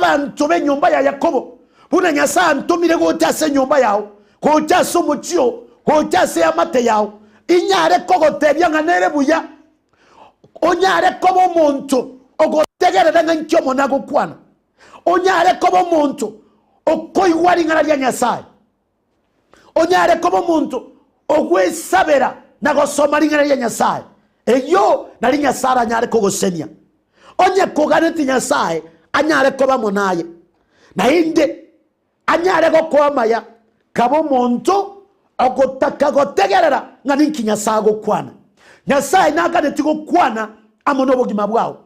Abanto b'enyomba ya Yakobo, buna Nyasae antomire gocha ase enyomba yao, gocha ase omochie oo, gocha ase eamate yao, inyare kogotebia ng'a nere buya, onyare koba omonto ogotegerera ng'a inki Omonene agokwana, onyare koba omonto okoigwa ring'ana ria Nyasae, onyare koba omonto ogwesabera na gosoma ring'ana ria Nyasae, eyio nari Nyasae aranyare kogosenia. Onye koganeti Nyasae anyare koba amo naye, naende anyare gokoa amaya, kaba omonto ogotaka gotegerera ng'a ninki Nyasae agokwana. Nyasae naganeti gokwana amo nobogima bwao.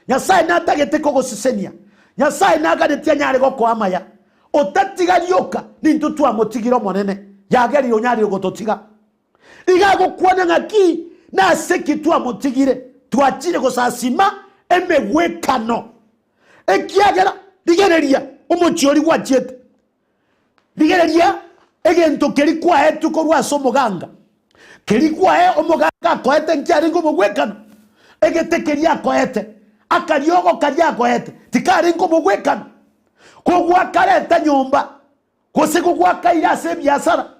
Nyasae natagete kogosesenia. Nyasae naganeti anyare gokoa amaya. Otatiga rioka nintwe twamotigire Omonene, yagerire onyarire gototiga. Iga agokwana ng'a ki? Nase ki twamotigire? Twachire gosasima emegwekano. Ekiagera, rigereria, omochie oria gwachiete, rigereria egento keria kwaetwe korwa ase omoganga, keria kwae omoganga akoete nkiarenge omogwekano? Egete keria akoete, akariogo karia akoete, tikarenge omogwekano? Kogwakareta nyomba, Gose gogwakaire ase ebiasara,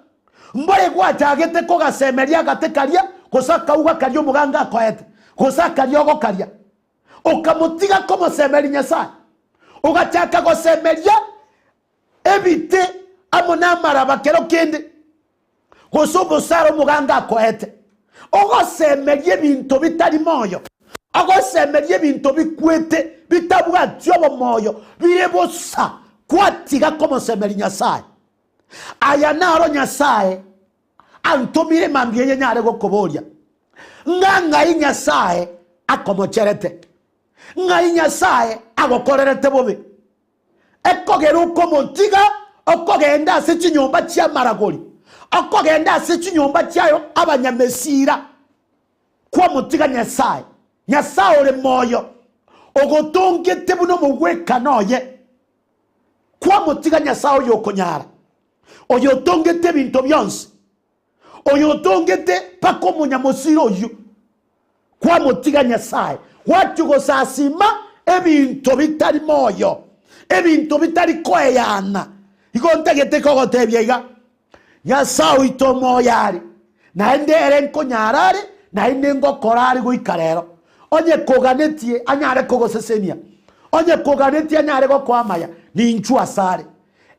mbore gwachagete kogasemeria agate karia, gose akauga karia omoganga akoete, gose akariogo karia, okamotiga komosemeria Nyasae, ogachaka gosemeria ebite amo namaraba kero kende, gose obosara omoganga akoete, ogosemeria ebinto bitari moyo, ogosemeria ebinto bikwete bitabwati obomoyo bire bosa, kwatiga komosemeria Nyasae. Aya naro Nyasae antomire mambia eye nyare gokoboria, ng'a ng'ai Nyasae akomocherete? Ng'ai Nyasae agokorerete bobe? Ekogera okomotiga okogenda ase chinyomba chi'amaragori, okogenda ase chinyomba chia abanyamesira, kwamotiga Nyasae, Nyasae ore moyo, ogotongete buna omogwekano oye, kwamotiga Nyasae oyokonyara, oyotongete ebinto bionsi, oyotongete mpaka omonyamosira oyio. Kwamotiga Nyasae, gwachia gosasima ebinto bitari moyo, ebinto bitari koeyana. Igo ntagete kogotebia iga, Nyasae oito omoyo are, naende ere nkonyara are, naende ngokora are goika rero. Onye koganetie anyare kogosesenia, onye koganetie anyare gokoa amaya, ninchwo asare.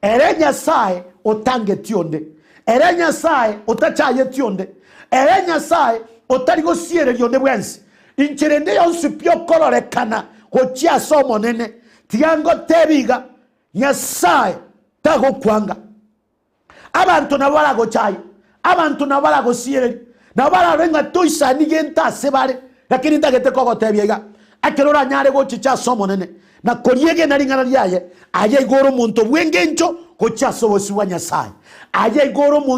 Ere Nyasae otangeti onde, ere Nyasae otachayeti onde, ere Nyasae otari gosiereria onde bwensi. Inchera ende yonsi pi okororekana gochia ase Omonene, tiga ngotebi iga, Nyasae tagokwanga. Abanto nabo baragochaye, abanto nabo baragosiereria, nabo bararore ng'a toisani gento ase bare, lakini ntagete kogotebia iga, Ekero oranyare gochicha ase Omonene, na koriegena ring'ana riaye, aye igo ore omonto bw'engencho gochia ase obosio bwa Nyasae. Aye igo ore omonto.